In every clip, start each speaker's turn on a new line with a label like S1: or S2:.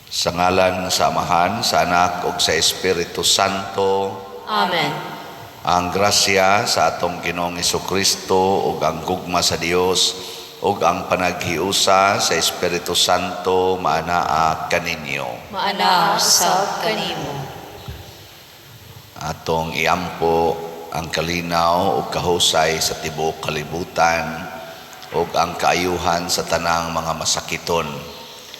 S1: Sa ngalan sa Amahan, sa Anak ug sa Espiritu Santo.
S2: Amen.
S1: Ang grasya sa atong Ginoong Kristo ug ang gugma sa Dios ug ang panaghiusa sa Espiritu Santo maanaa kaninyo.
S2: Maanaa usab kanimo.
S1: Atong iampo ang kalinaw ug kahusay sa tibuok kalibutan ug ang kaayuhan sa tanang mga masakiton,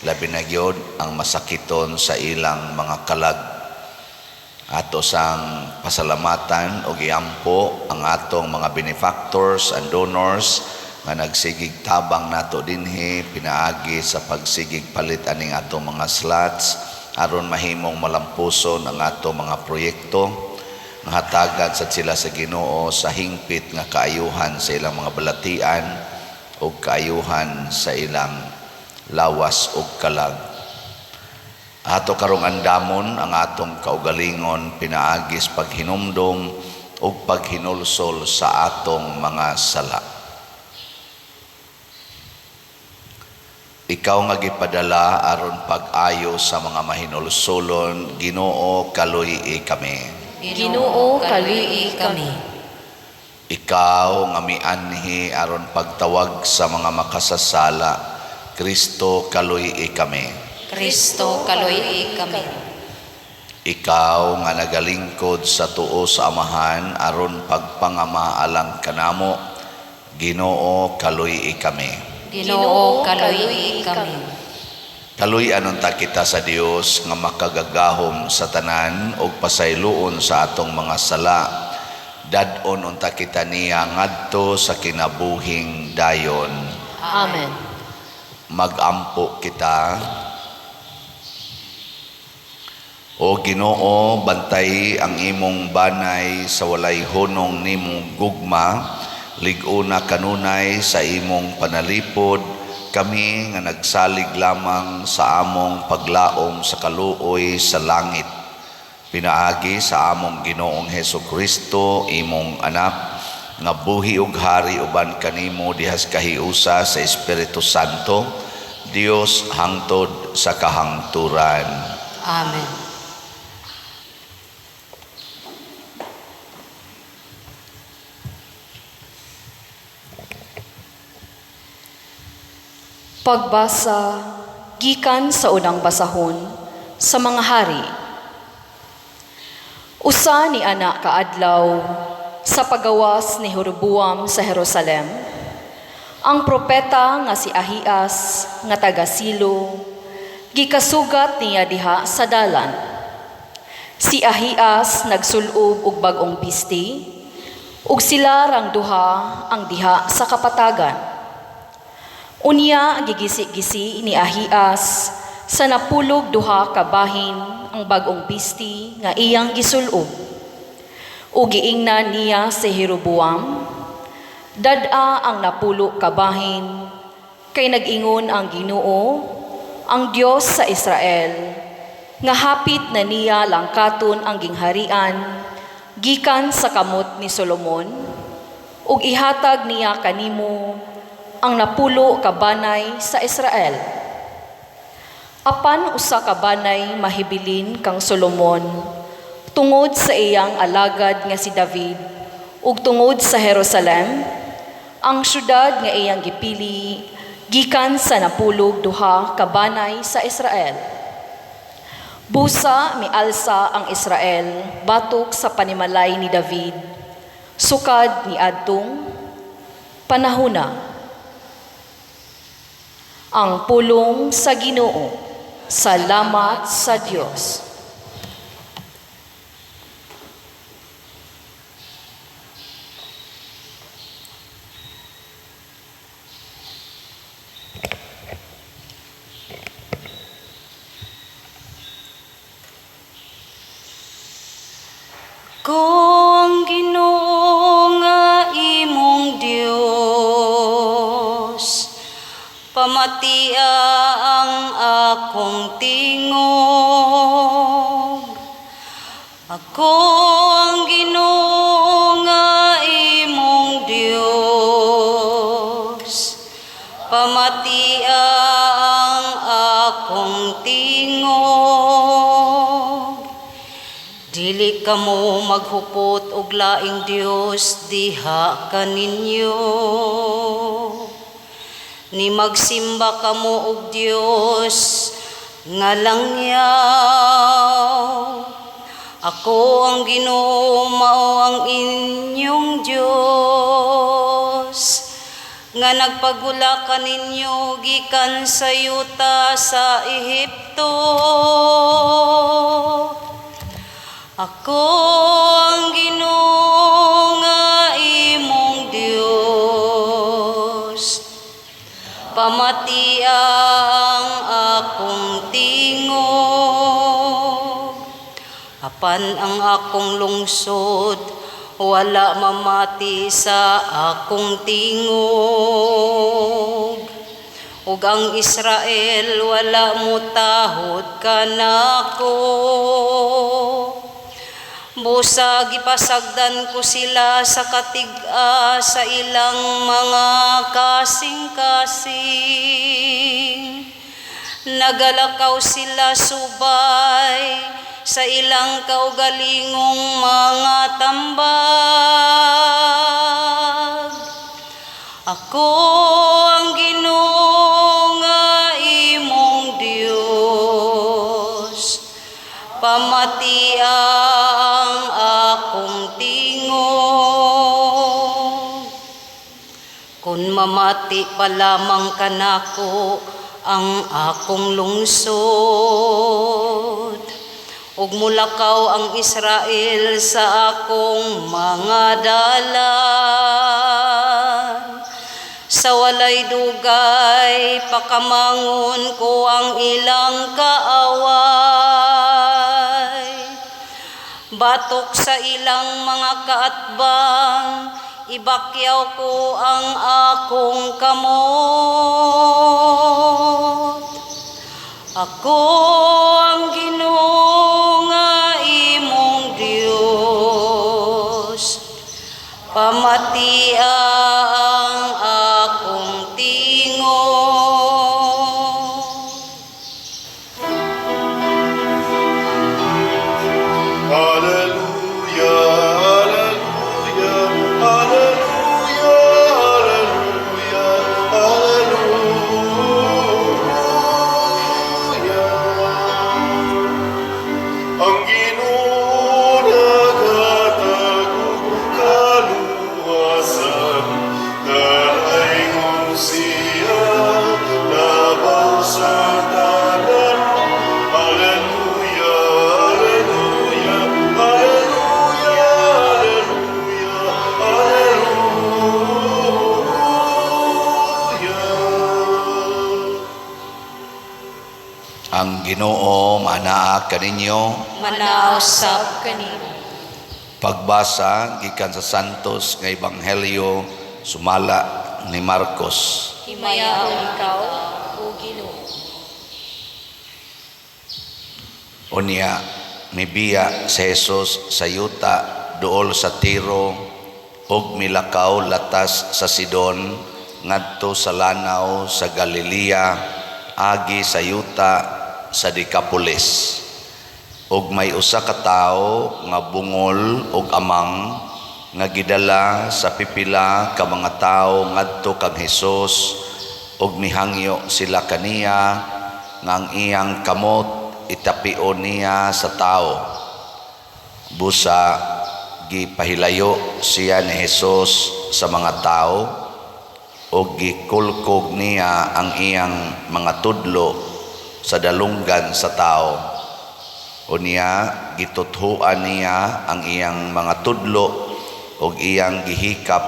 S1: labi na gyud ang masakiton sa ilang mga kalag. Ato sang pasalamatan ug iampo ang atong mga benefactors and donors nga nagsigig tabang nato dinhi pinaagi sa pagsigig palit aning atong mga slots aron mahimong malampuson ang atong mga proyekto. Nga hatagan sad sila sa Ginoo sa hingpit nga kaayuhan sa ilang mga balatian ug kaayuhan sa ilang lawas ug kalag. Ato karong andamon ang atong kaugalingon pinaagis paghinumdom ug paghinulsol sa atong mga sala. Ikaw nga gipadala aron pag-ayo sa mga mahinulsolon, Ginoo, kaluy-i kami.
S2: Ginoo, kaluy-i kami.
S1: Ikaw nga mianhi aron pagtawag sa mga makasasala, Kristo, kaluy-i kami.
S2: Kristo, kaluy-i kami.
S1: Ikaw nga nagalingkod sa tuo sa Amahan aron pagpangama alang kanamo, Ginoo, kaluy-i kami.
S2: Ginoo, kaluy-i kami.
S1: Kaluy-an unta kita sa Dios nga makagagahom sa tanan ug pasayloon sa atong mga sala. Dad-on unta kita niya ngadto sa kinabuhing dayon.
S2: Amen.
S1: Magampo kita. O Ginoo, bantay ang imong banay sa walay hunong nimong gugma, lig-una kanunay sa imong panalipod, kami nga nagsalig lamang sa among paglaom sa kaluoy sa langit. Pinaagi sa among Ginoong Heso Kristo, imong anak, nga buhi ug hari uban kanimo dihas kahiusa sa Espiritu Santo, Dios hangtod sa kahangturan.
S2: Amen.
S3: Pagbasa gikan sa unang basahon sa mga hari. Usa ni ana kaadlaw sa pagawas ni Jeroboam sa Jerusalem, ang propeta nga si Ahias nga taga Silo gikasugat niya diha sa dalan. Si Ahias nagsulob og bag-ong bisti ug sila rang duha ang diha sa kapatagan. Unya gigisi-gisi ni Ahias sa napulog duha ka bahin ang bag-ong bisti nga iyang gisulob. Ug giingnan niya si Jeroboam, "Dad-a ang napulo ka bahin, kay nag-ingon ang Ginoo, ang Dios sa Israel, nga hapit na niya langkaton ang gingharian gikan sa kamot ni Solomon, ug ihatag niya kanimo ang napulo ka banay sa Israel. Apan usa ka banay mahibilin kang Solomon tungod sa iyang alagad nga si David ug tungod sa Jerusalem, ang syudad nga iyang gipili gikan sa napulog duha ka banay sa Israel." Busa mialsa ang Israel batok sa panimalay ni David, sukad ni adtong panahuna. Ang pulong sa Ginoo. Salamat sa Dios.
S2: Ko ang Ginoo nga imong Dios, pamatia ang akong tingog. Ako ang Ginoo nga imong Dios, pamatia ang akong akong tingog. Dili kamo maghupot og laing Dios diha kaninyo. Ni magsimba kamo og Dios nga langyaw. Ako ang Ginoo, mao ang inyong Dios nga nagpagula kaninyo gikan sa yuta sa Ehipto. Ako ang Ginoo nga imong Dios. Pamatia ang akong tingog. Apan ang akong lungsod wala mamati sa akong tingog. Ug ang Israel wala mutahod kanako. Busa gipasagdan ko sila sa katig-a sa ilang mga kasing-kasing. Nagalakaw sila subay sa ilang kaugalingong mga tambag. Ako ang Ginoo nga imong Dios. Pamatia ang akong tingog. Kung mamati pa lamang kanako ang akong lungsod, ug mulakaw ang Israel sa akong mga dalan. Sa walay dugay, pakamangon ko ang ilang kaaway. Batok sa ilang mga kaatbang, ibakyaw ko ang akong kamot. Ako ang Ginoo nga imong Dios. Pamatia ang akong tingog.
S4: Alleluia, alleluia, alleluia, alleluia, alleluia. Ang Ginoo naghatag og kaluwasan, dalaygon siya labaw sa tanan. Alleluia, alleluia, alleluia, alleluia, alleluia.
S1: Ang Ginoo manaa kaninyo.
S2: Manaa usab
S3: kanimo.
S1: Pagbasa gikan sa Santos nga Ebanghelyo sumala ni Marcos.
S3: Himayaon ikaw, o Ginoo.
S1: Unya mibiya si Jesus sa yuta duol sa Tiro ug milakaw latas sa Sidon ngadto sa lanaw sa Galilea agi sa yuta sa Decapolis. Ug may usa ka tawo nga bungol ug amang nga gidala sa pipila ka mga tawo ngadto kang Hesus ug mihangyo sila kaniya nga ang iyang kamot itapion niya sa tawo. Busa gipahilayo siya ni Hesus sa mga tawo ug gikulkog niya ang iyang mga tudlo sa dalunggan sa tawo. Unya gituthuan niya ang iyang mga tudlo ug iyang gihikap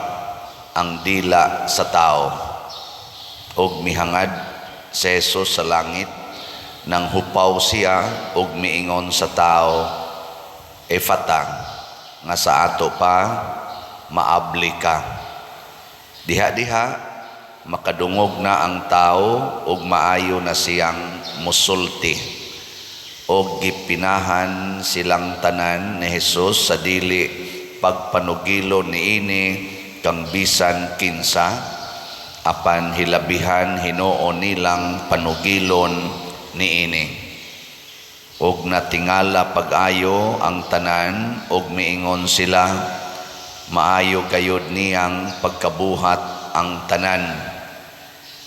S1: ang dila sa tawo. Ug mihangad si Jesus sa langit nang hupaw siya ug miingon sa tawo, "Efata," nga sa ato pa, "Maabli ka." Diha-diha makadungog na ang tawo ug maayo na siyang musulti. Og gipinahan silang tanan ni Jesus sa dili pagpanugilo niini kang bisan kinsa, apan hilabihan hinuon nilang panugilon niini. Og natingala pag-ayo ang tanan og miingon sila, maayo gayud niyang pagkabuhat ang tanan.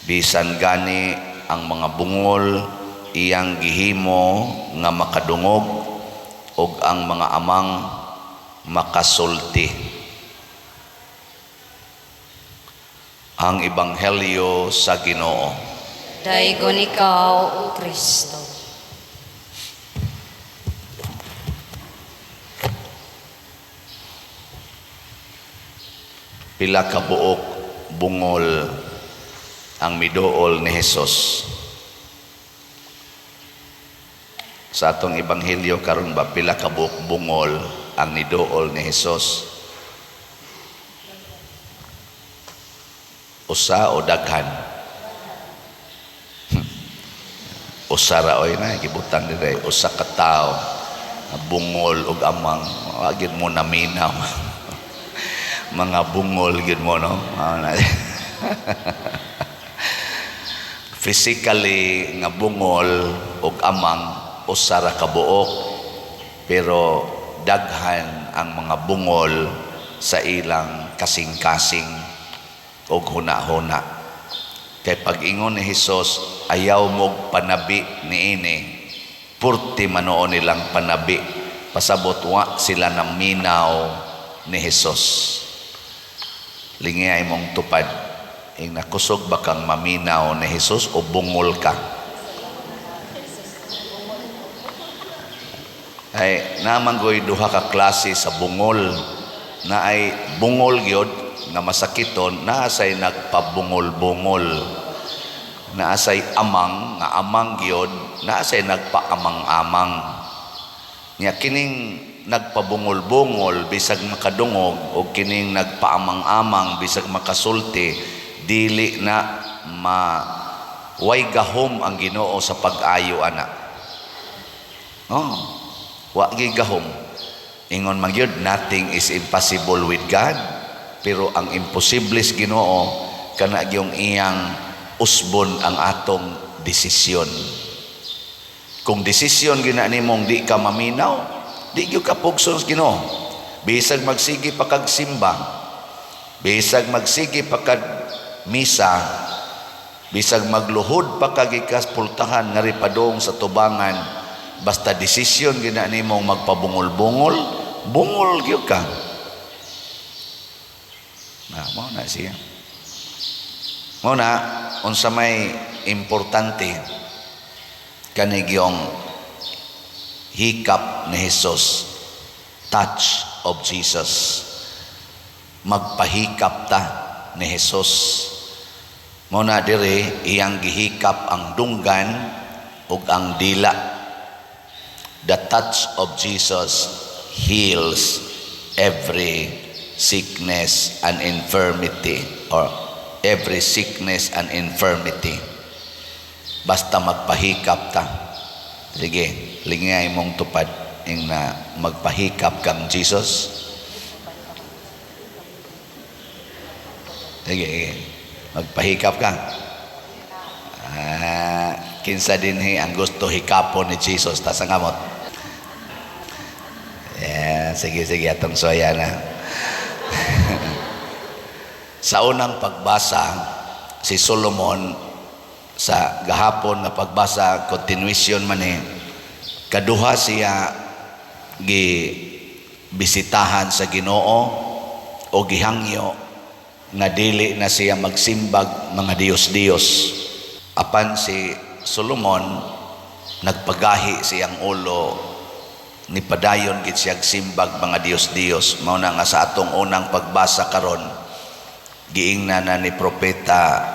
S1: Bisan gani ang mga bungol iyang gihimo nga makadungog ug ang mga amang makasulti. Ang Ebanghelyo sa Ginoo.
S2: Daygon ikaw, O Kristo.
S1: Pila ka buok bungol ang miduol ni Hesus. Sa atong ebanghelyo karon ba, pila ka buok bungol ang niduol ni Hesus? Usa o daghan? Usa ra oy na gibutang dire, usa ka tawo bungol og amang. Wa gyud mo naminaw. Mga bungol gyud mo, no? Physically nga bungol og amang, usa ra ka buok, pero daghan ang mga bungol sa ilang kasing-kasing og huna-huna. Kay pag-ingon ni Hesus, ayaw mog panabi niini, purti manoon nilang panabi, pasabot wa sila naminaw ni Hesus. Lingay mong tupad, ing nakusog ba kang maminaw ni Hesus o bungol ka? Ay, namanggoy duha ka klase sa bungol. Na ay bungol gyud nga masakiton, naasay nagpabungol-bungol. Naasay amang nga amang gyud, naasay nagpaamang-amang. Nya kining nagpabungol-bungol bisag makadungog o kining nagpaamang-amang bisag makasulti, dili na ma way gahom ang Ginoo sa pag-ayo ana. Oh, wa gi gahom. Ingon man gyud, nothing is impossible with God, pero ang imposible sa Ginoo kana gyung iyang usbon ang atong desisyon. Kung desisyon gina nimong di ka maminaw, di gyud ka pugson sa Ginoo. Bisag magsige pa kag simba, bisag magsige pa kag misa, bisag magluhod pa kag ikaspultahan nga ripadong sa tubangan, basta desisyon gina nimong magpabungol-bungol, bungol gyud ka. Na, mao na siya. Mao na unsa may importante kanigyong hikap ni Hesus, touch of Jesus. Magpahikap ta ni Hesus. Mao na dire iyang gihikap ang dunggan ug ang dila. The touch of Jesus heals every sickness and infirmity, or every sickness and infirmity. Basta magpahikap ta. Sige, lingay mong tupad ing na magpahikap kang Jesus. Sige, sige. Magpahikap ka. Kinsa dinhi ang gusto hikapon ni Jesus, tas ang kamot. Yeah, sige, sige, atong suwaya na. Sa unang pagbasa, si Solomon, sa gahapon nga pagbasa, continuation man ni, kaduha siya gi bisitahan sa Ginoo o gihangyo nga dili na siya magsimbag mga Diyos-Diyos. Apan si Solomon nagpagahi siyang ulo, nipadayon gid siya simbag mga Diyos-Diyos. Mao na nga sa atong unang pagbasa karon, giingna na ni propeta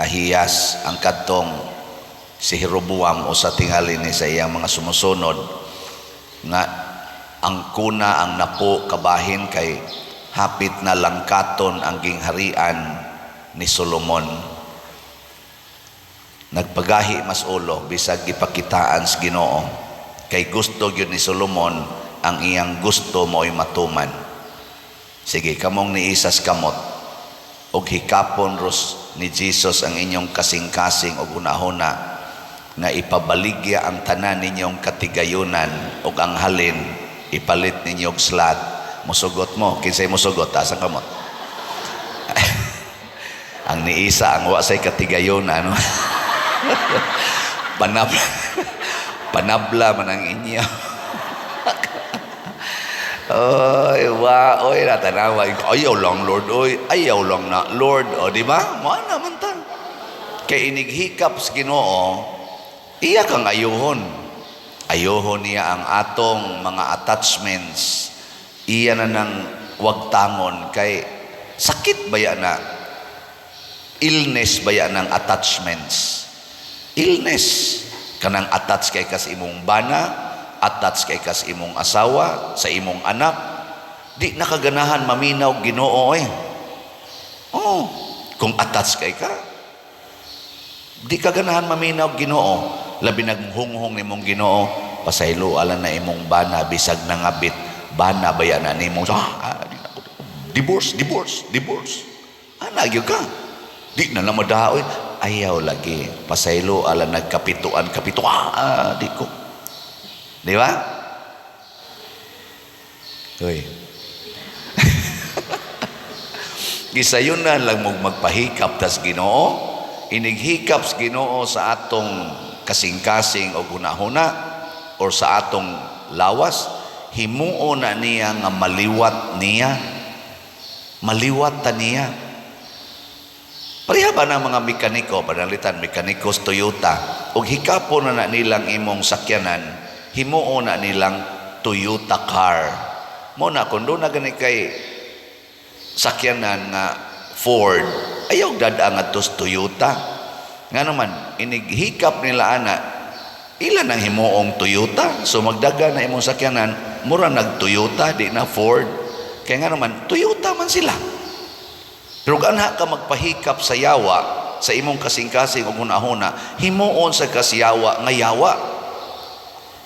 S1: Ahiyas ang kadtong si Jeroboam o sa tingali ni sa iyang mga sumusunod nga ang kuna ang napo kabahin kay hapit na langkaton ang gingharian ni Solomon. Nagpagahi mas ulo bisag gipakitaan sa Ginoo kay gusto gyud ni Solomon ang iyang gusto mo'y matuman. Sige, kamong niisas kamot og hikapon ros ni Jesus ang inyong kasing-kasing og hunahuna Nga ipabaligya ang tanan ninyong katigayunan ug ang halin ipalit ninyo og slot. Musugot mo? Kinsay musugot? Taas ang kamot. Ang niisa, ang wa say katigayunan, no? Panabla, panabla man ang inyo. Oy, wa, oy, natanawa. Ayaw lang, Lord, oy. Ayaw lang na, Lord. O, di ba? Mao naman ta. Kay inighikap sa Ginoo, iya kang ayuhon. Ayuhon niya ang atong mga attachments. Iya na nang wagtangon kay sakit baya na, illness baya ng attachments. Illness kanang attach kay kas imong bana, attach kay kas imong asawa, sa imong anak. Di nakaganahan maminaw Ginoo eh. Oh, kung attach kay ka, di ka ganahan maminaw Ginoo. Labi naghunghong nimong Ginoo, pasaylo ala na imong bana bisag nangabit, bana baya na nimo. Ah, di na ko, divorce, divorce, divorce. Ana gyud ka. Di na lang madaoy. Ayaw lagi. Pasaylo ala nagkapituan, kapito. Ah, di ko. Di ba? Uy. Gisayon na lang mo magpahikap tas Ginoo. Inighikap sa Ginoo sa atong kasing-kasing o hunahuna or sa atong lawas, himuo na niya nga maliwat niya. Maliwat ta niya. Pareha ba ng mga mekaniko, panalitan, mekanikos Toyota, ug hikapon na na nilang imong sakyanan, himuo na nilang Toyota car. Mo na, kung doon na gani kay sakyanan nga Ford, ayaw dada nga tos Toyota. Nga naman, inighikap nila ana, ilan ang himuong Toyota? So magdaga na imong sakyanan, mura nag Toyota, di na Ford. Kaya nga naman, Toyota man sila. Pero ganha ka magpahikap sa yawa, sa imong kasing-kasing o hunahuna, himuon sa kasyawa nga yawa.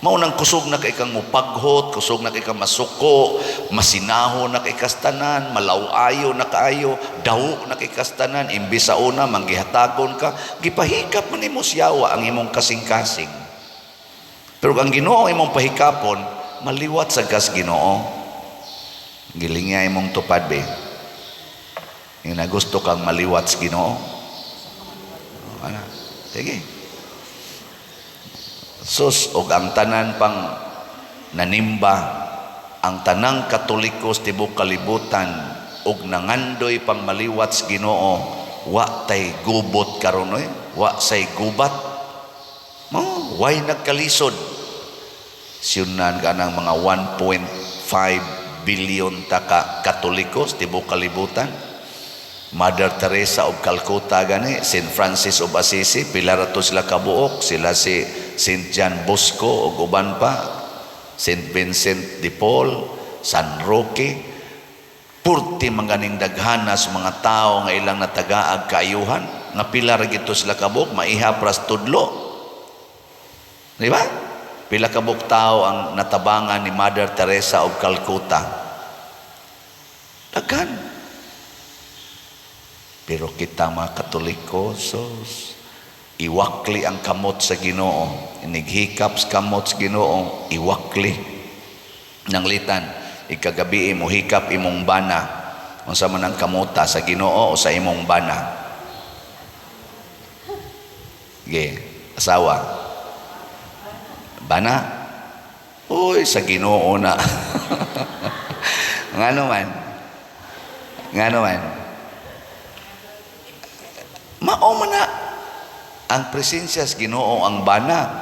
S1: Mao nang kusog na kay kang mupaghot, kusog na kay kang masuko, masinaho na kay kastanan, malaw-ayo na kaayo, daw na kay kastanan, imbis sa una manggihatagon ka, gipahikap man nimo siyawa ang imong kasing-kasing. Pero ang Ginoo imong pahikapon, maliwat sa kas Ginoo. Gilingya imong tupad be. Yung nagusto kang maliwat sa Ginoo. Ana, sige. Sus, og ang tanan pang nanimba, ang tanang Katoliko sa tibuok kalibutan og nangandoy pang maliwat sa Ginoo, wa tay gubot karon oy, wa say gubat. Mo, way nagkalisod. Siyunan ka ng mga 1.5 billion taka Katoliko sa tibuok kalibutan. Mother Teresa of Calcutta gani, Saint Francis of Assisi, pila ra to sila kabuok, sila si Saint John Bosco ug uban pa, Saint Vincent de Paul, San Roque. Purti man ganing daghana sa mga tao nga ilang natagaag kaayuhan, nga pila ra gito sila kabuok, maiha pras tudlo. Di ba? Pila kabuok tao ang natabangan ni Mother Teresa of Calcutta. Daghan. Pero kita mga Katoliko, sos, iwakli ang kamot sa Ginoo. Inighikap sa kamot sa Ginoo, iwakli. Nanglitan, ikagabi mo hikap imong bana. Unsa man ang kamuta sa Ginoo o sa imong bana? Ge, asawa. Bana? Uy, sa Ginoo na. Ngano man? Ngano man? Mao man na ang presensya sa Ginoo ang bana.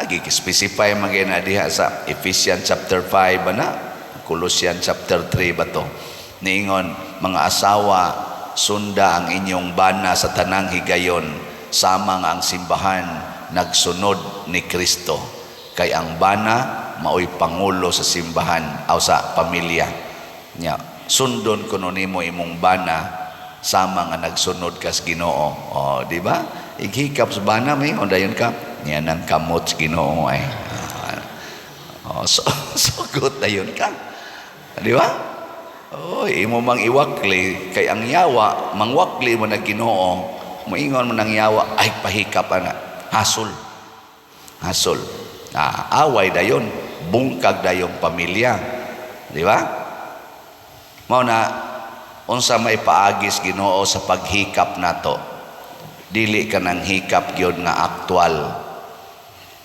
S1: Gi-specify man gyud na diha sa Ephesians chapter 5 ba na? Colossians chapter 3 ba to? Niingon, mga asawa, sunda ang inyong bana sa tanang higayon, sama nga ang simbahan nagsunod ni Kristo. Kay ang bana maoy pangulo sa simbahan o sa pamilya. Nya, sundon kuno nimo imong bana sama nga nagsunod kas Ginoo. O, di ba? Ighikap sa bana may dayon ka. Niya nang kamot sa Ginoo ay. O, so, sugot dayon ka. Di ba? O, imo mang iwakli kay ang yawa mangwakli mo na Ginoo. Moingon mo nang yawa ay pahikap ana. Hasol. Hasol. Ah, away dayon, bungkag dayong pamilya. Di ba? Mao na, unsa may paagis Ginoo sa paghikap nato? Dili ka nang hikap gyud nga aktual.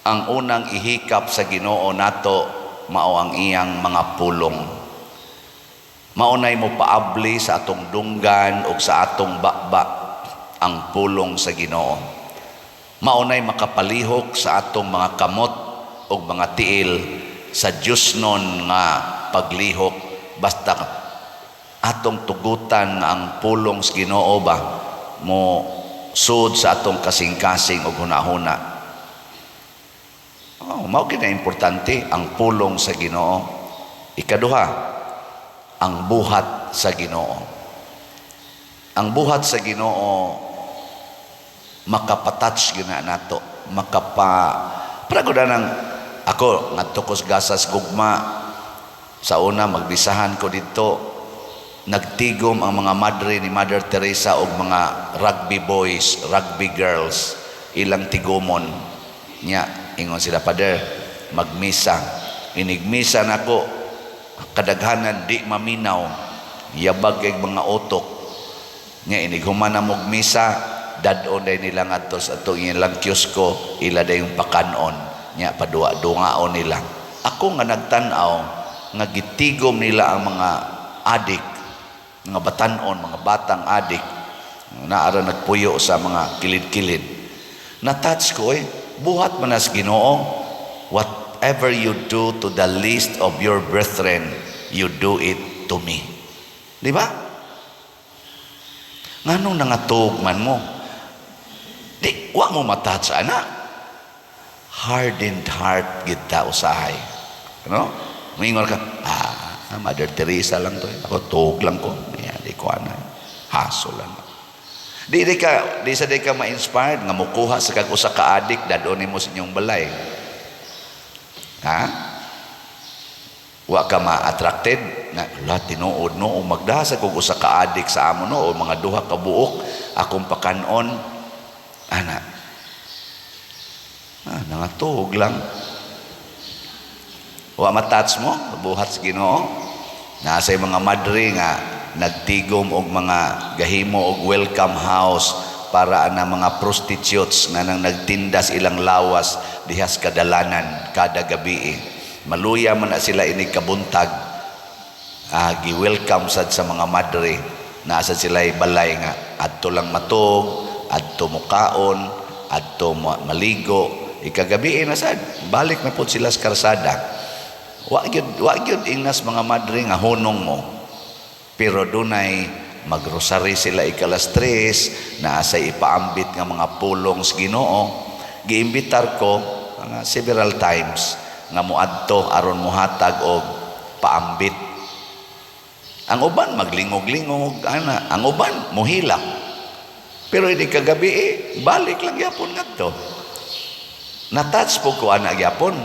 S1: Ang unang ihikap sa Ginoo nato mao ang iyang mga pulong. Maunay mo paabli sa atong dunggan o sa atong baba ang pulong sa Ginoo. Maunay makapalihok sa atong mga kamot o mga tiil sa Diyosnon nga paglihok, basta atong tugutan nga ang pulong sa Ginoo ba mo sud sa atong kasing-kasing og hunahuna. Oh, mao gid na importante ang pulong sa Ginoo. Ikaduha, ang buhat sa Ginoo. Ang buhat sa Ginoo makapa-touch gina nato, makapa para ko nang ako ngadto ko sa Gasas Gugma sa una, magbisahan ko dito, nagtigom ang mga madre ni Mother Teresa og mga rugby boys, rugby girls, ilang tigomon nya. Ingon sila, "Father, magmisa." Inigmisa nako, kadaghanan di maminaw, yabag kay mga utok nya. Inig human na mog misa, dad-on day nila ngadto sa atong ilang kiosko, ila dayong pakanon nya, paduwa-dungaon nila. Ako nga nagtan-aw nga gitigom nila ang mga adik, mga batanon, mga batang adik naara nagpuyo sa mga kilid-kilid, na-touch ko eh. Buhat man as Ginoo. "Whatever you do to the least of your brethren, you do it to me." Di ba? Nganong nangatug man mo? Di wa mo ma-touch ana. Hardened heart kita usahay, no? Moingon ka, "Ah, Mother Teresa lang to eh. Ako tuog lang ko. Yeah, di ko ana. Haso lang." Di sa di ka ma-inspired nga mukuha sa kag usa ka adik, dad-on nimo sa inyong balay. Ha? Wa ka ma-attracted na la tinuod, no, magdasa kog usa ka adik sa amo, no, o mga duha ka buok akong pakanon ana. Ah, nangatuog lang. Wa ma-touch mo buhat sa Ginoo. Nasa mga madre nga nagtigom og mga gahimo og welcome house para ana mga prostitutes nga nang nagtindas ilang lawas dihas kadalanan kada gabi. Maluya man na sila inig kabuntag. Ah, gi-welcome sad sa mga madre. Nasa sila balay nga adto lang matug, adto mukaon, adto maligo. Ikagabi na sad, balik na pud sila sa karsada. Wa gyud ingnas mga madre nga hunong mo. Pero dunay magrosary sila ikalas 3, naa say ipaambit nga mga pulong sa Ginoo. Giimbitar ko mga several times nga muadto aron muhatag og paambit. Ang uban maglingog-lingog ana, ang uban muhilak. Pero hindi kagabi eh, balik lang gyapon ngadto. Na-touch po ko ana gyapon.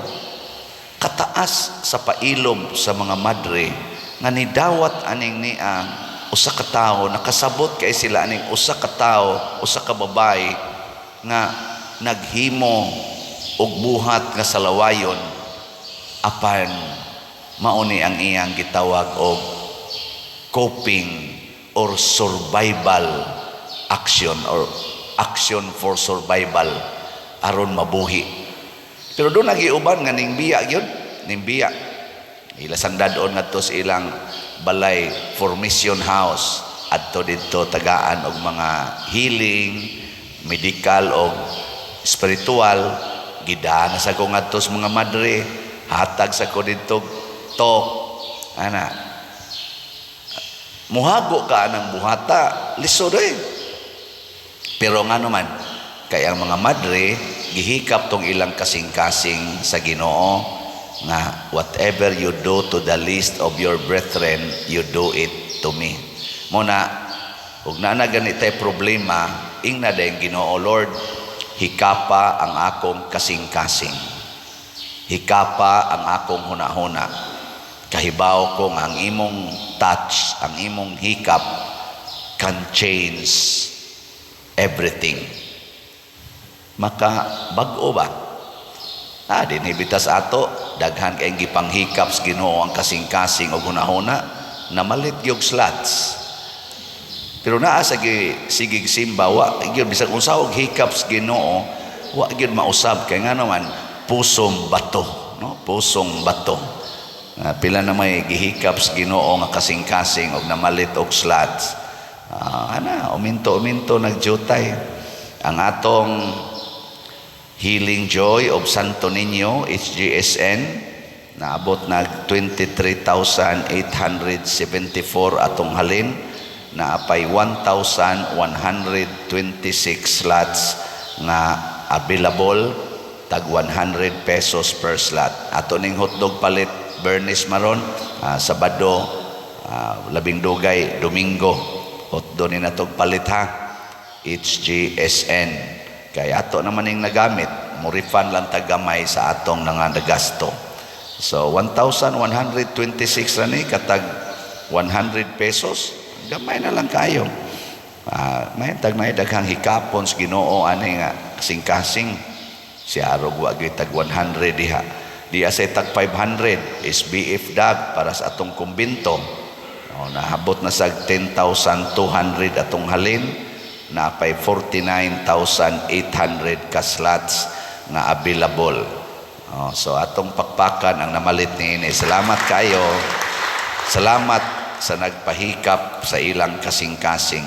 S1: Kataas sa pailob sa mga madre nga nidawat aning nia usa ka tawo, nakasabot kay sila aning usa ka tawo, usa ka babae nga naghimo og buhat nga salawayon, apan mao ni ang iyang gitawag og coping or survival action or action for survival aron mabuhi. Pero doon nagiuban nga ning biya gyud, ning biya. Ila sang dad-on ngadto sa ilang balay, formation house, adto didto tagaan og mga healing, medical og spiritual. Gidana sa ko ngadto sa mga madre, hatag sa ko didto talk ana. Muhago ka anang buhata, lisod eh. Pero nga naman kay ang mga madre gihikap tong ilang kasing-kasing sa Ginoo nga "Whatever you do to the least of your brethren, you do it to me." Mo na ug naa na gani tay problema, ingna dayon Ginoo, "Lord, hikapa ang akong kasing-kasing, hikapa ang akong hunahuna. Kahibaw ko nga ang imong touch, ang imong hikap can change everything." Maka bag-o ba? Dinhi bitas ato daghan kay gipanghikap sa Ginoo ang kasing-kasing og hunahuna, namalit gyud slots. Pero naa sa sigig simba, wa gyud, bisag unsa og hikap sa Ginoo, wa gyud mausab kay nga naman pusong bato, no? Pusong bato. Pila na may gihikap sa Ginoo nga kasing-kasing og namalit og slots. Ana, uminto uminto nagjutay. Ang atong Healing Joy of Santo Niño, HGSN, naabot nag 23,874 atong halin, naapay 1,126 slots nga available, tag 100 pesos per slot. Ato ning hotdog palit Bernice maron, Sabado, labing dugay Domingo, hotdog ni natog palit ha. HGSN. Kay ato naman ning nagamit, mo refund lang tagamay sa atong nangagasto. So 1,126 ra ni katag 100 pesos, gamay na lang kayo. May tag na daghang hikapon sa Ginoo ani nga kasing-kasing si arog wa gyud tag 100 diha. Diya say tag 500 SBF dag para sa atong kumbinto. O, nahabot na sa 10,200 atong halin, napay 49,800 ka slots nga available. Oh, so atong pakpakan ang namalit niini. Salamat kayo. Salamat sa nagpahikap sa ilang kasing-kasing.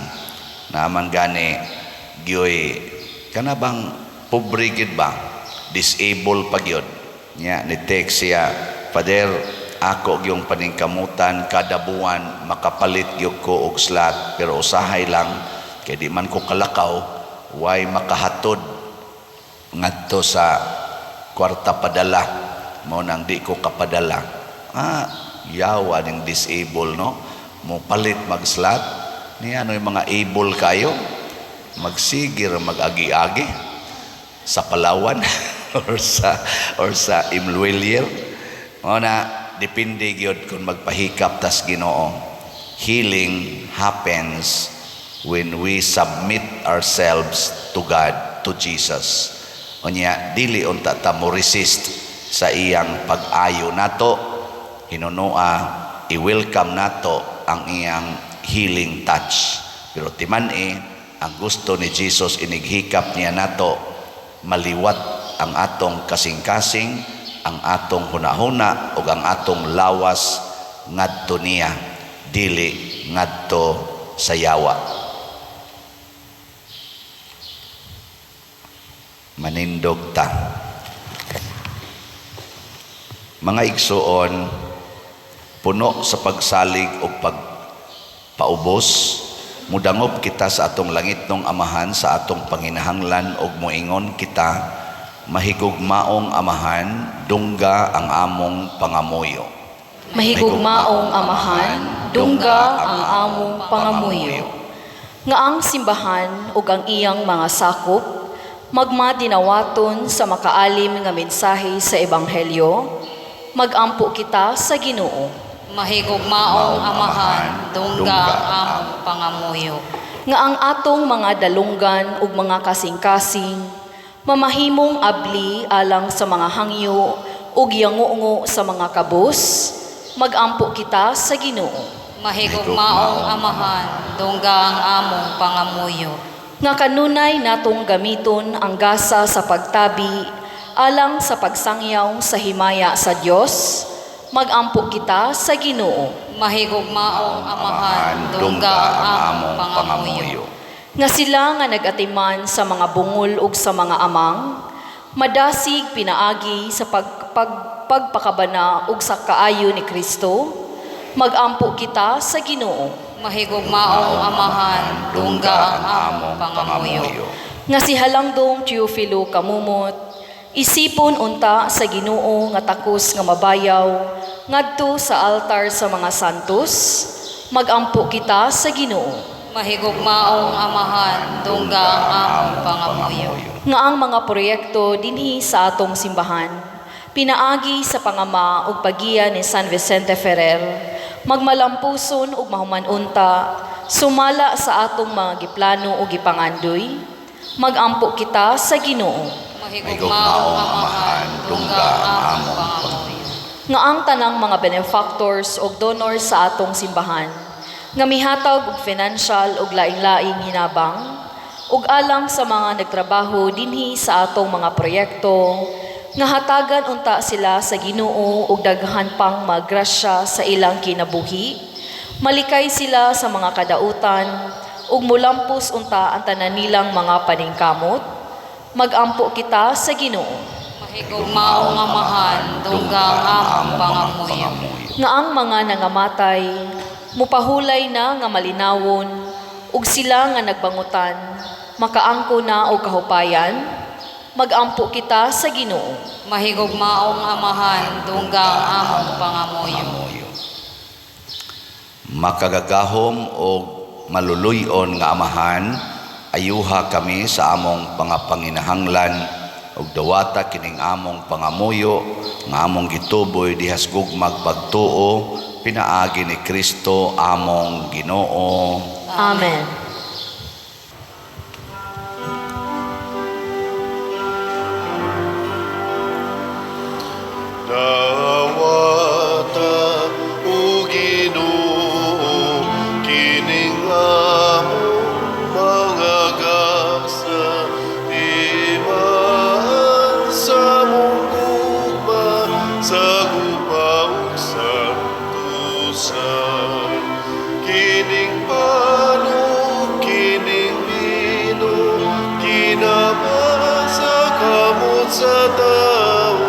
S1: Naman gani gyoy kana bang pobre gid ba? Disable pa gyud. Nya ni text siya, "Father, ako gyung paningkamutan kada buwan makapalit gyud ko og slot, pero usahay lang kay di man ko kalakaw, way makahatod ngadto sa kwarta padala, mo nang di ko kapadala." Yawa ning disable, no, mo palit mag slot niya. Ano yung mga able kayo, magsigir mag-agi-agi sa Palawan or sa M Lhuillier mo na. Depende gyud kung magpahikap tas Ginoo. Healing happens when we submit ourselves to God, to Jesus. Unya dili unta ta mo resist sa iyang pag-ayo nato. Hinunua i-welcome nato ang iyang healing touch. Pero timan-i ang gusto ni Jesus, inighikap niya nato, maliwat ang atong kasing-kasing, ang atong hunahuna ug ang atong lawas ngadto niya, dili ngadto sa yawa. Manindog ta. Mga igsuon, puno sa pagsalig o pagpaubos, mudangop kita sa atong langitnong Amahan sa atong panginahanglan og moingon kita: Mahigugmaong Amahan, dungga ang among pangamuyo.
S3: Mahigugmaong Amahan, dungga ang among pangamuyo. Nga ang simbahan ug ang iyang mga sakop magmadinawaton sa makaalim nga mensahe sa ebanghelyo, magampo kita sa Ginoo.
S2: Mahigugmaong Amahan, dungga ang among pangamuyo.
S3: Nga ang atong mga dalunggan ug mga kasing-kasing mamahimong abli alang sa mga hangyo ug yangungo sa mga kabus, magampo kita sa Ginoo.
S2: Mahigugmaong Amahan, dungga ang among pangamuyo.
S3: Nga kanunay natong gamiton ang gasa sa pagtabi alang sa pagsangyaw sa himaya sa Dios, magampo kita sa Ginoo.
S2: Mahigugmaong Amahan, dungga ang among pangamuyo.
S3: Nga sila nga nagatiman sa mga bungol ug sa mga amang madasig pinaagi sa pagpakabana ug sa kaayo ni Kristo, magampo kita sa Ginoo.
S2: Mahigugmaong Amahan, dungga ang among pangamuyo.
S3: Nga si Halangdong Teofilo Camomot isipon unta sa Ginoo nga takos nga mabayaw ngadto sa altar sa mga santos, magampo kita sa Ginoo.
S2: Mahigugmaong Amahan, dungga ang among pangamuyo.
S3: Nga ang mga proyekto dinhi sa atong simbahan pinaagi sa pangama ug pagiya ni San Vicente Ferrer magmalampuson ug mahuman-unta sumala sa atong mga giplano ug gipangandoy, magampo kita sa Ginoo.
S2: Mahigugmaong Amahan, dungga ang among pangamuyo.
S3: Nga ang tanang mga benefactors ug donors sa atong simbahan nga mihatag og financial ug laing-laing hinabang ug alang sa mga nagtrabaho dinhi sa atong mga proyekto, nga hatagan unta sila sa Ginoo og daghan pang magrasya sa ilang kinabuhi, malikay sila sa mga kadautan ug mulampos unta ang tanan nilang mga paningkamot. Magampo kita sa Ginoo.
S2: Mahigugmaong Amahan, dungga ang among pangamuyo.
S3: Nga ang mga nangamatay mupahulay na nga malinawon ug sila nga nagbangutan makaangko na og kahupayan. Magampo kita sa Ginoo.
S2: Mahigugmaong Amahan, dungga ang among pangamuyo.
S1: Pangamuyo. Makagagahom o maluluyon nga Amahan, ayuha kami sa among pangapanginahanglan ug dawata kining among pangamuyo nga among gituboy dihas gugmag pagtuo pinaagi ni Kristo among Ginoo.
S3: Amen.
S4: Dawata o Ginoo kining among mga gasa, timaan sa among gugma sa gupa ug santusan. Kining pan ug kining bino, kinama sa kamot sa tawo.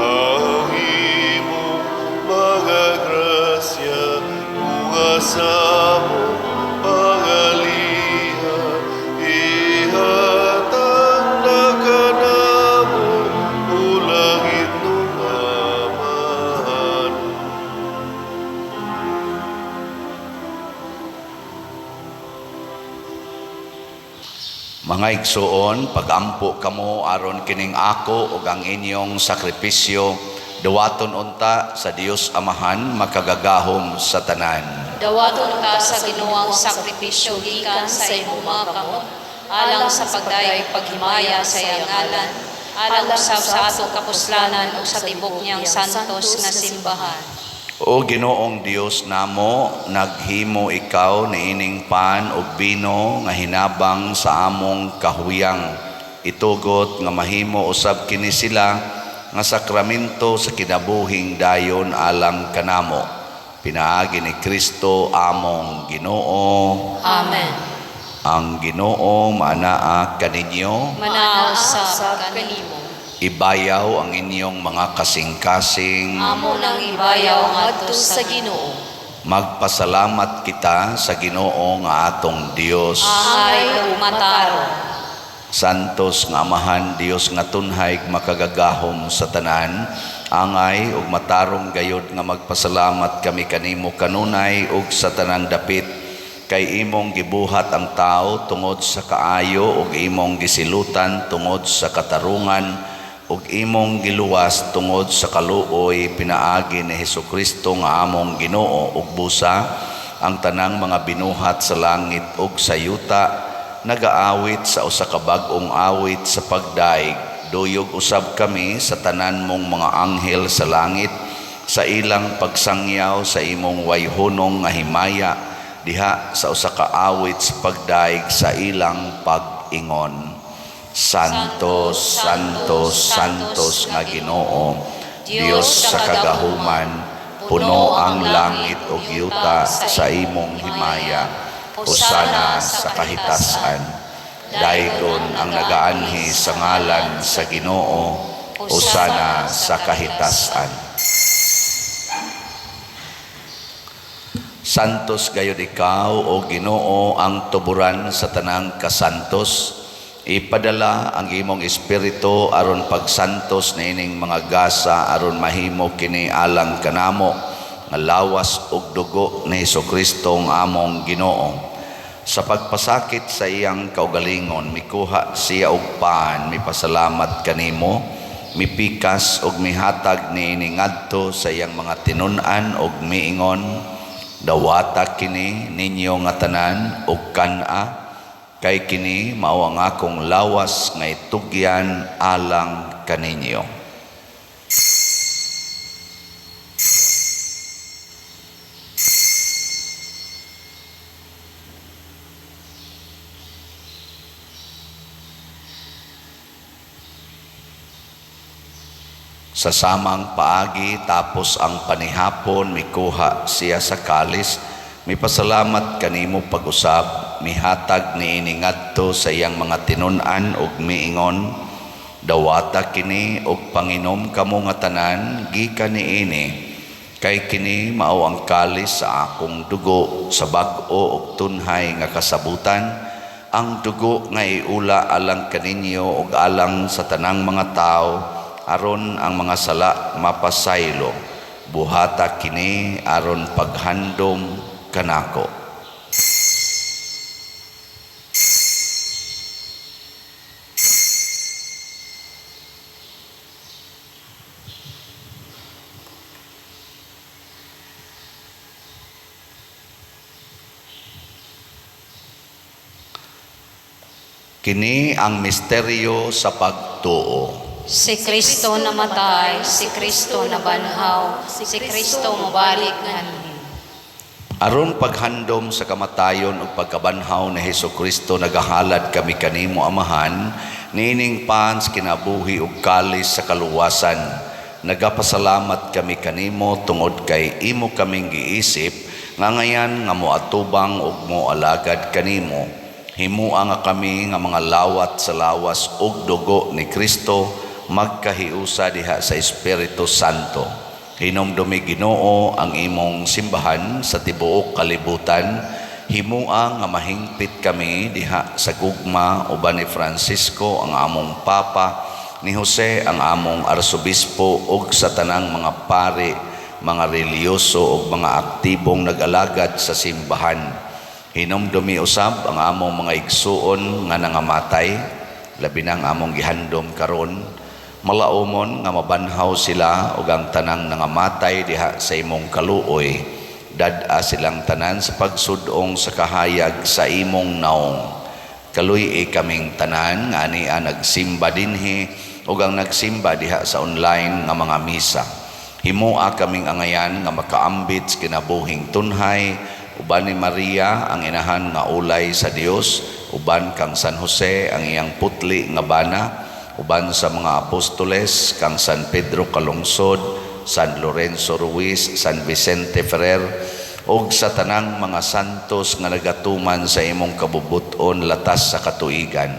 S4: Ang imong mga grasya, bunga sa among pangaliha, ihatag na kanamo, o langit nung Amahan.
S1: Mga igsuon, pagampo kamo aron kining ako ug ang inyong sakripisyo duwaton unta sa Dios Amahan makagagahom sa tanan.
S2: Dawaton ka sa Ginoo ang sakripisyo gikan sa imong mga kamot, alang sa pagdayeg paghimaya sa iyang ngalan, alang usab sa atong kapuslanan ug sa tibok niyang santos nga simbahan.
S1: O Ginoong Dios namo, naghimo ikaw niining pan ug bino nga hinabang sa among kahuyang. Itugot nga mahimo usab kini sila nga sakramento sa kinabuhing dayon alang kanamo. Pinaagi ni Kristo among Ginoo.
S2: Amen.
S1: Ang Ginoo maanaa kaninyo.
S2: Manaa usab kanimo.
S1: Ibayaw ang inyong mga kasing-kasing.
S2: Amo nang ibayaw ngadto sa Ginoo.
S1: Magpasalamat kita sa Ginoo nga atong Dios.
S2: Angay ug matarong.
S1: Santos nga Amahan, Dios nga tunhay makagagahom sa tanan, angay ug matarong gayod nga magpasalamat kami kanimo kanunay ug sa tanang dapit, kay imong gibuhat ang tao tungod sa kaayo ug imong gisilutan tungod sa katarungan ug imong giluwas tungod sa kaluoy pinaagi ni Hesukristo nga among Ginoo. Ug busa ang tanang mga binuhat sa langit ug sa yuta nagaawit sa usa ka bag-ong awit sa pagdaig. Duyog usab kami sa tanan mong mga anghel sa langit sa ilang pagsangyaw sa imong wayhunong nga himaya diha sa usa ka awit sa pagdaig sa ilang pag-ingon. Santo, Santo, Santos nga Ginoo, Dios sa kagahuman, puno ang langit ug yuta sa imong himaya. Hosana sa kahitasan. Daygon ang nagaanhi sa ngalan sa Ginoo. Hosana sa kahitasan. Santos gayud ikaw, o Ginoo, ang tuburan sa tanang kasantos. Ipadala ang imong espiritu aron pagsantos niining mga gasa aron mahimo kini alang kanamo nga lawas ug dugo ni Hesukristo ang among Ginoo. Sa pagpasakit sa iyang kaugalingon, mikuha siya og pan, mipasalamat kanimo, mipikas ug mihatag niini ngadto sa iyang mga tinun-an ug miingon: "Dawata kini ninyo nga tanan ug kan-a, Kay kini mao ang akong lawas nga itugyan alang kaninyo. Sa samang paagi tapos ang panihapon, mikuha siya sa kalis, mipasalamat kanimo pag-usab, mihatag niini ngadto sa iyang mga tinun-an ug miingon, "Dawata kini ug panginom kamo nga tanan gikan niini, kay kini mao ang kalis sa akong dugo sa bag-o ug tunhay nga kasabutan, ang dugo nga iula alang kaninyo ug alang sa tanang mga tawo aron ang mga sala mapasaylo. Buhata kini aron paghandom kanako." Kini ang misteryo sa pagtuo.
S2: Si Kristo namatay, si Kristo nabanhaw, si Kristo mobalik nganhi.
S1: Aron paghandom sa kamatayon ug pagkabanhaw ni Hesukristo, nagahalad kami kanimo, Amahan, niining pan sa kinabuhi ug kalis sa kaluwasan. Nagapasalamat kami kanimo tungod kay imo kaming giisip nga ngayan nga moatubang ug moalagad kanimo. Himua nga kami nga mga lawat sa lawas ug dugo ni Kristo magkahiusa diha sa Espiritu Santo. Hinumdumi, Ginoo, ang imong simbahan sa tibuok kalibutan. Himua nga mahingpit kami diha sa gugma uban ni Francisco ang among Papa, ni Jose ang among Arsobispo ug sa tanang mga pari, mga relihiyoso ug mga aktibong nag-alagad sa simbahan. Hinumdumi usab ang among mga igsuon nga nangamatay, labi na ang among gihandom karon. Malaumon nga mabanhaw sila ug ang tanang nangamatay diha sa imong kaluoy. Dad-a silang tanan sa pagsudong sa kahayag sa imong naong. Kaluy-i kaming tanan nga ania nagsimba dinhi ug ang nagsimba diha sa online nga mga misa. Himoa kaming angayan nga makaambit sa kinabuhing tunhay uban ni Maria ang inahan nga ulay sa Dios, uban kang San Jose ang iyang putli nga bana, uban sa mga apostoles kang San Pedro Calungsod, San Lorenzo Ruiz, San Vicente Ferrer ug sa tanang mga santos nga nagatuman sa imong kabubuton latas sa katuigan.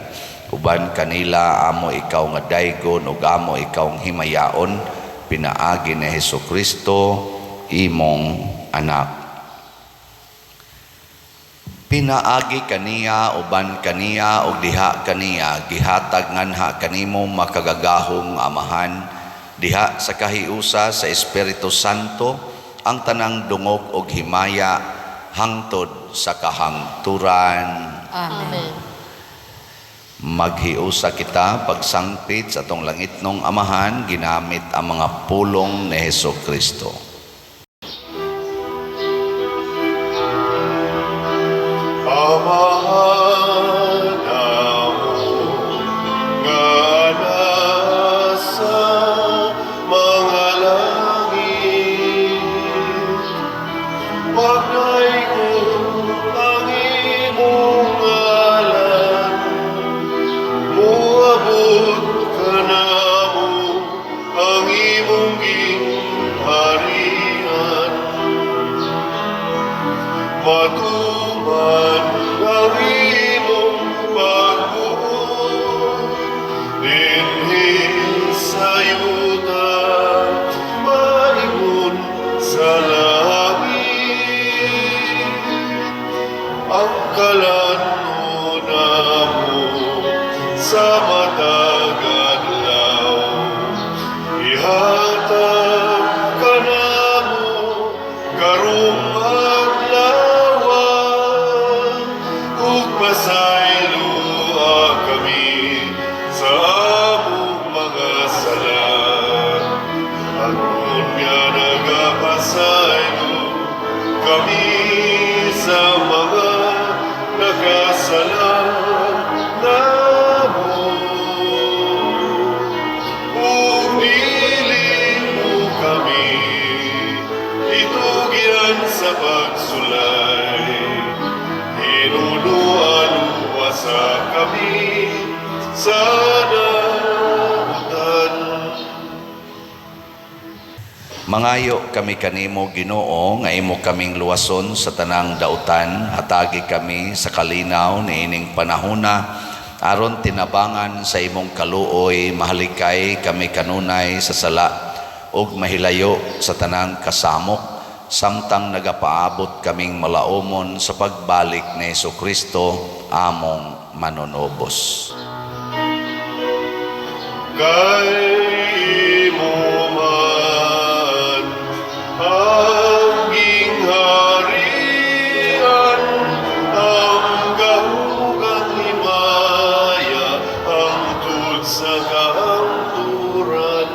S1: Uban kanila amo ikaw nga daygon ug amo ikaw himayaon pinaagi ni Hesukristo imong anak. Pinaagi kaniya, uban kaniya ug diha kaniya, gihatag nganha kanimo, makagagahom Amahan, diha sa kahiusa sa Espiritu Santo, ang tanang dungog ug himaya hangtod sa kahangturan.
S2: Amen.
S1: Maghiusa kita pagsangpit sa atong langitnong Amahan ginamit ang mga pulong ni Hesukristo.
S4: Amahan namo nga nasa mga langit, pagdaygon ang imong ngalan, moabot kanamo ang imong gingharian, matuman ang imong pagbuot dinhi sa yuta maingon sa langit. Ang kalan-on namo sa matag adlaw ihatag kanamo karong adlaw, ug pasayloa kami sa among mga sala aron nga nagapasaylo kami sa mga nakasala.
S1: Mangayo kami kanimo, Ginoo, nga imo kaming luwason sa tanang dautan, hatagi kami sa kalinaw niining panahona aron tinabangan sa imong kaluoy mahalikay kami kanunay sa sala ug mahilayo sa tanang kasamok samtang nagapaabot kaming malaumon sa pagbalik ni Kristo among manunubos.
S4: Kay imo man ang gingharian, ang gahom ug ang himaya, hangtod sa kahangturan.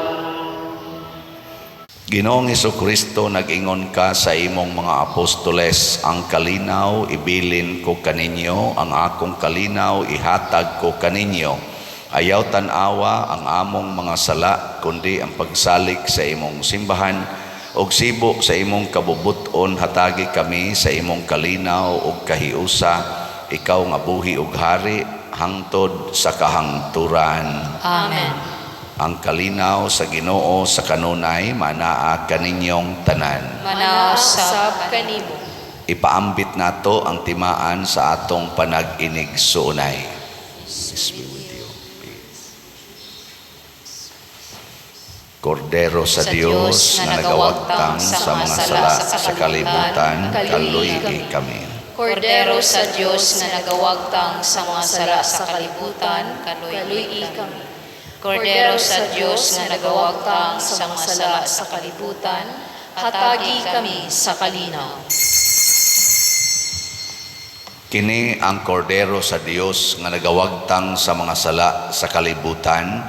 S1: Ginoong Kristo, nag-ingon ka sa imong mga apostoles, "Ang kalinaw ibilin ko kaninyo, ang akong kalinaw ihatag ko kaninyo. Ayaw tan-awa ang among mga sala, kundi ang pagsalig sa imong simbahan, ug sibo sa imong kabubut-on hatagi kami sa imong kalinaw ug kahiusa, ikaw nga buhi ug hari hangtod sa kahangturan."
S2: Amen.
S1: Ang kalinaw sa Ginoo sa kanunay manaa kaninyong tanan.
S2: Manaa
S3: usab
S2: sab
S3: kanimo.
S1: Ipaambit nato ang timaan sa atong panag-inigsuonay. Peace be with you. Peace. Kordero sa Dios nga nagawagtang sa mga sala sa kalibutan, kaluy-i kami.
S2: Kordero sa Dios nga nagawagtang sa mga sala sa kalibutan, kaluy-i kami. Kordero sa Dios nga nagawagtang sa mga sala sa kalibutan, hatagi kami sa kalinaw.
S1: Kini ang kordero sa Dios nga nagawagtang sa mga sala sa kalibutan.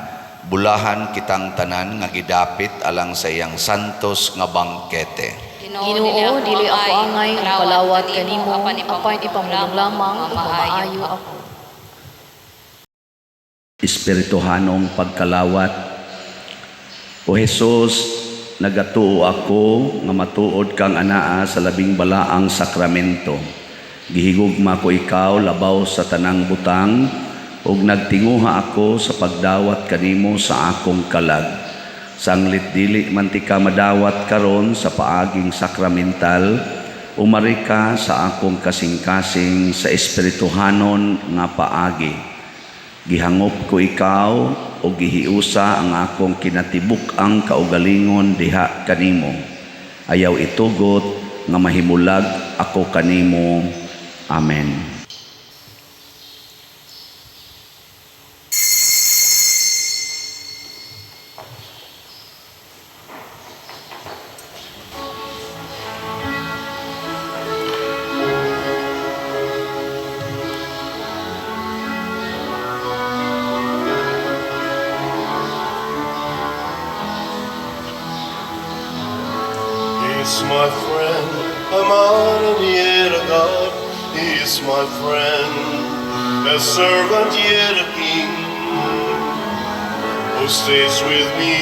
S1: Bulahan kitang tanan nga gidapit alang sa iyang santos nga bangkete.
S3: Ginoo, dili ako angay nga palawat kanimo, apan ipamulong lamang ug mamaayo ako.
S1: Espirituhanong pagkalawat. O Jesus, nagatuo ako nga matuod kang anaa sa labing balaang sakramento. Gihigugma ko ikaw labaw sa tanang butang ug nagtinguha ako sa pagdawat kanimo sa akong kalag. Sanglit dili man tika madawat karon sa paaging sakramental, umari ka sa akong kasing-kasing sa espirituhanon nga paagi. Gihangop ko ikaw o gihiusa ang akong kinatibuk-ang kaugalingon diha kanimo. Ayaw itugot nga mahimulag ako kanimo. Amen.
S4: He is my friend, a man and yet a God. He is my friend, a servant yet a king, who stays with me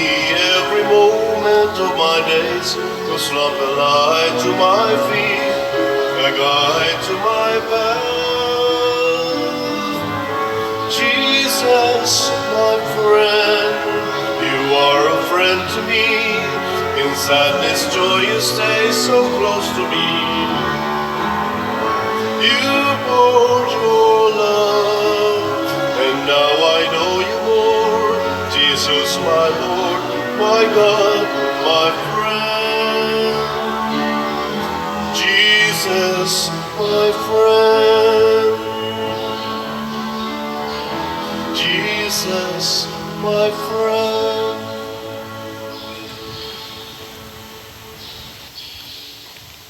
S4: every moment of my days, whose lamp a light to my feet, a guide to my path. Jesus, my friend, you are a friend to me. In sadness, joy, you stay so close to me. You poured your love, and now I know you more. Jesus, my Lord, my God, my friend. Jesus, my friend. Jesus, my friend.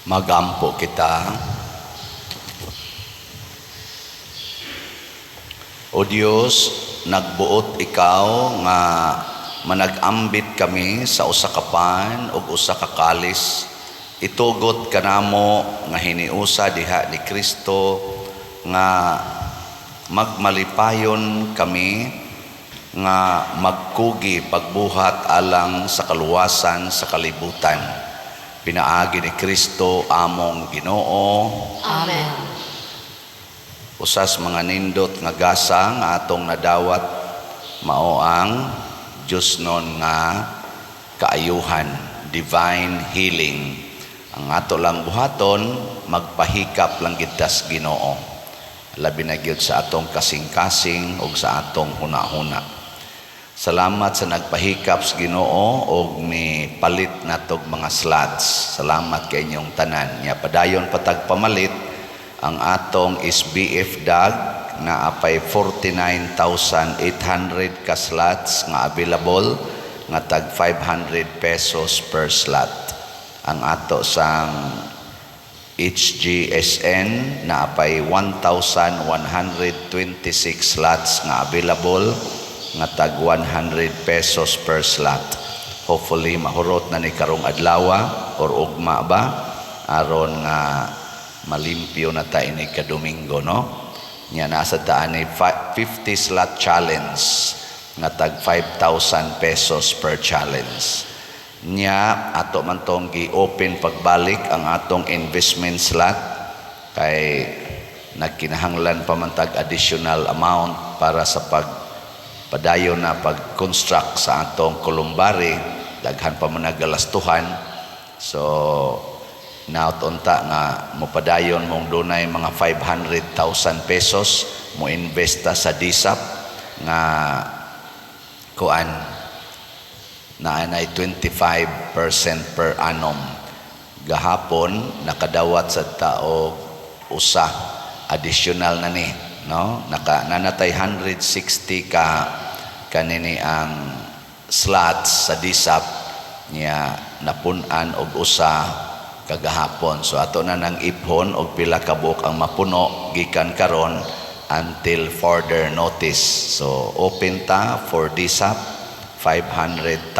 S1: Magampo kita. O Dios, nagbuot ikaw nga manag-ambit kami sa usa ka pan ug usa ka kalis. Itugot kanamo nga hiniusa diha ni Kristo nga magmalipayon kami nga magkugi pagbuhat alang sa kaluwasan sa kalibutan. Pinaagi ni Kristo among Ginoo.
S2: Amen.
S1: Usas mga nindot nga gasa nga atong nadawat mao ang Diyosnon nga kaayuhan. divine healing. Ang ato lang buhaton, magpahikap lang gyud tas Ginoo. Labi na gyud sa atong kasing-kasing ug sa atong huna-huna. Salamat sa nagpahikap sa Ginoo og ni palit natog mga slots. Salamat kay inyong tanan. Nya padayon patag pamalit ang atong SBF DAG na apay 49,800 ka slots nga available nga tag 500 pesos per slot. Ang ato sang HGSN na apay 1,126 slots nga available nga tag 100 pesos per slot. Hopefully mahurot na ni karong adlaw or ugma ba, aron nga malimpyo na ta ini ka Domingo, no? Nya nasa taan ni 50 slot challenge nga tag 5,000 pesos per challenge. Nya ato man tong gi-open pagbalik ang atong investment slot kay nagkinahanglan pa man tag additional amount para sa pag padayon na pag-construct sa atong columbary. Daghan pa man nagalastuhan, so naot unta nga mopadayon mong dunay mga 500,000 pesos, mo invest ta sa DSAP nga kuan na anay 25% per annum. Gahapon nakadawat sa tao usa additional na ni, no? Naka nanatay 160 ka kanini ang slots sa DSAP niya, napun-an og usa kagahapon. So ato na nang iphon og pila ka buok ang mapuno gikan karon until further notice. So open ta for DSAP, 500,000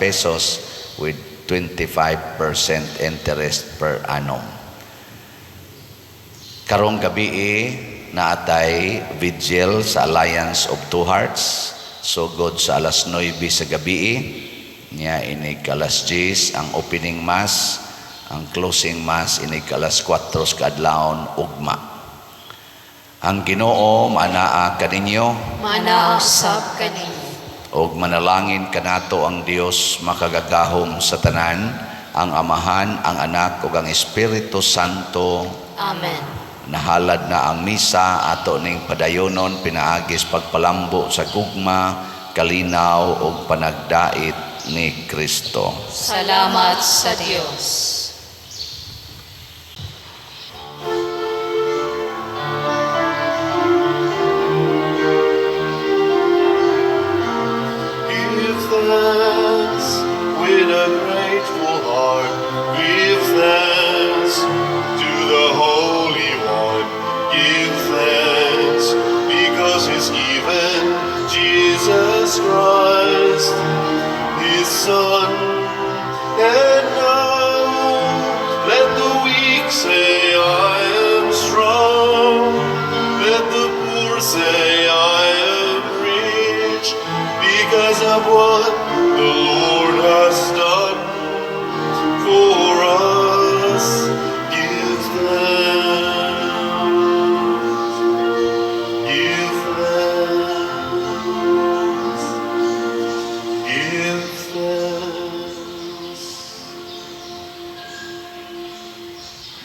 S1: pesos with 25% interest per annum. Karong gabi naatay vigil sa Alliance of Two Hearts sugod sa alas 9 sa gabi. Niya inig alas 10 ang opening mass, ang closing mass inig alas 4 sa kaadlawon ugma. Ang Ginoo maanaa kaninyo.
S2: Maanaa usab kaninyo.
S1: Og manalangin kanato ang Dios makagagahom sa tanan, ang Amahan, ang Anak ug ang Espiritu Santo.
S2: Amen.
S1: Nahalad na ang misa, ato ning padayonon pinaagis pagpalambo sa gugma, kalinaw ug panagdait ni Kristo.
S2: Salamat sa Dios.
S4: Give thanks with a grateful heart. Give thanks to the Holy One. Give thanks because He's given Jesus Christ, His Son. And now let the weak say, "I am strong." Let the poor say, "I am rich," because of what the Lord